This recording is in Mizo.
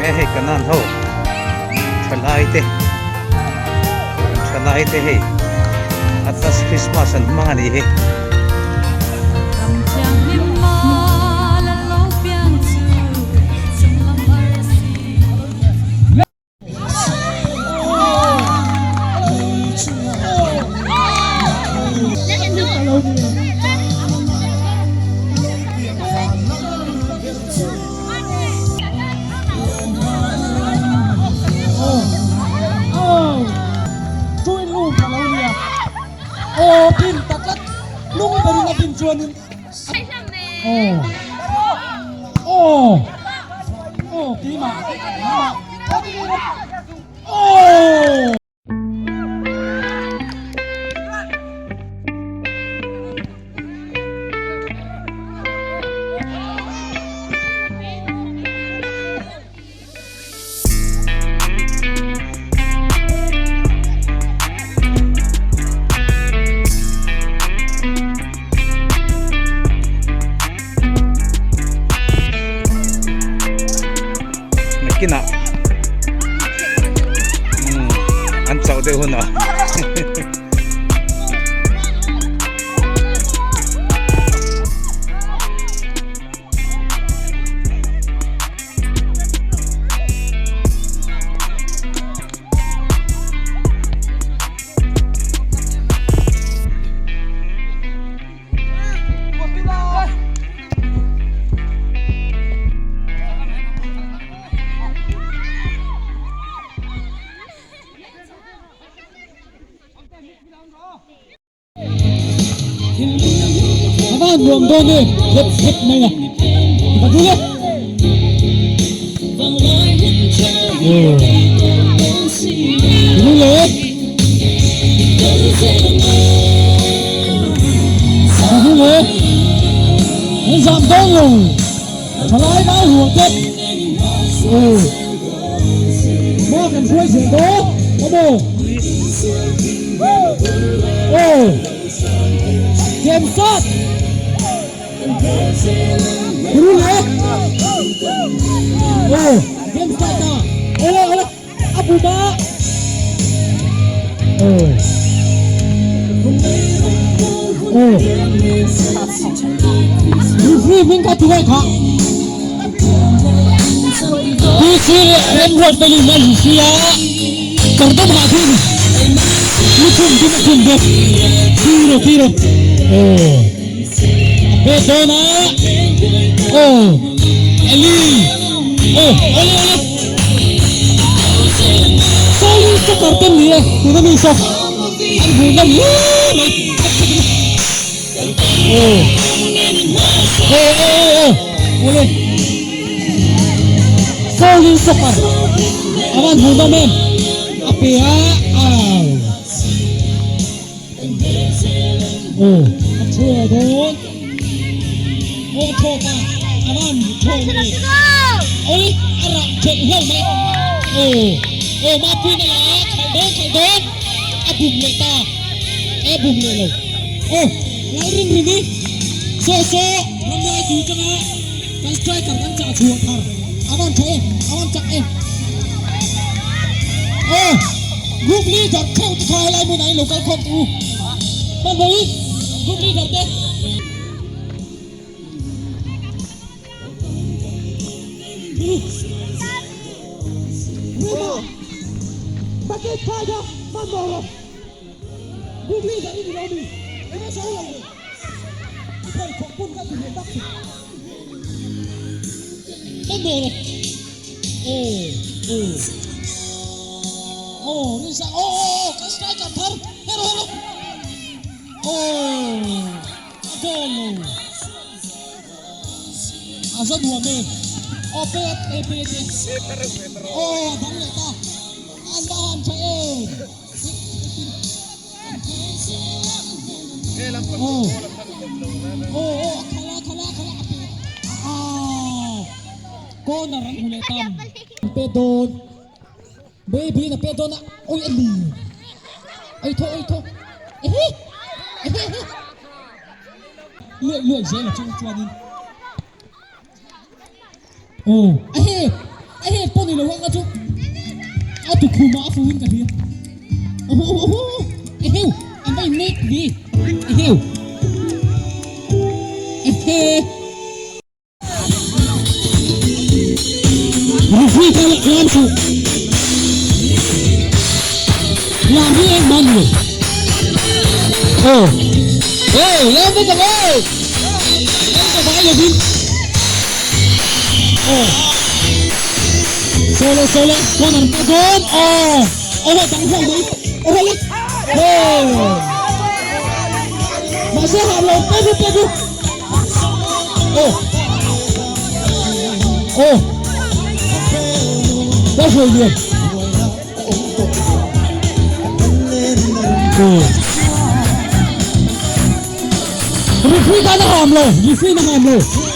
Nge hei kanan ho thalai te thalai te hei atlas Christmas an hmang a nih hi. Nakinah umm an chauh deuh hunah A van nuam dawn e hep hep mai a ka dul e. Dul e. Dul e. An zam dawn lo. Thalai vai ruang te. Maw kan hruai zel dawn maw. Aw. Game start. Rul e. Aw, game start ta. Ole ole. Abu ba. Aw. Aw. Referee min ka thuai kha. DC leh Remruatfeli la inhria kar dawm hah thung lukhum dum a khum bawk tiro tiro aw a pet dawn a aw Eli aw ole ole Sawli soccer te ni e tuna mi saw an hmuh nawm hle mai Aw aw aw aw awle Shaolin soccer a van hmuh nawm em a pe a au aw a thaw dawn aw a thaw ta a van thaw mai awle a rah thelh hlauh mai aw aw mapui na la a khalh dawn khalh dawn a bum leh ta e bum leh lo. Aw Lalrin rin i saw saw ram lai tu changa kan striker kan chah chhuah thar a van tha em a van chak em aw group leader theuh te kha helai hmunah in lo kal khawm teh u hmanhmawh in group leader te. Bucket khai kha hmanhmawh rawh. Group leader i ni lo mi? Enge sawi lo ni? I pheikhawk bun ka ti leh tak chu. Hmanhmawh rawh. Aw aw aw Rinsa aw aw aw kan striker thar hero hero aw a goal lo. A za nuam e. Aw pet e pet e. Aw a dang leh ta. An va han tha em. Aw aw aw a khala khala khala a pet. Ah corner an hmu leh tam. Pet dawn. Baby in a pet dawn a. Oi a li. Oi tho oi tho. Ehe. Luai luai zel a chung chuanin. Aw a he a he pawh ni lo ang a chu a tukhum ah a fuh in ka hria. Oho oho oho eheu a mai mek ni eheu ehe. Referee kha lam suh lam hi engmah ni lo. Aw aw lam vek ang aw lam ka vai lovin aw sawle sawle corner ka dawn aw aw dang hlauh mai aw le aw mahse hah lo pek u pek u. Aw Aw Ka hruai lian Aw Referee khan a ham lo Referee na ham lo.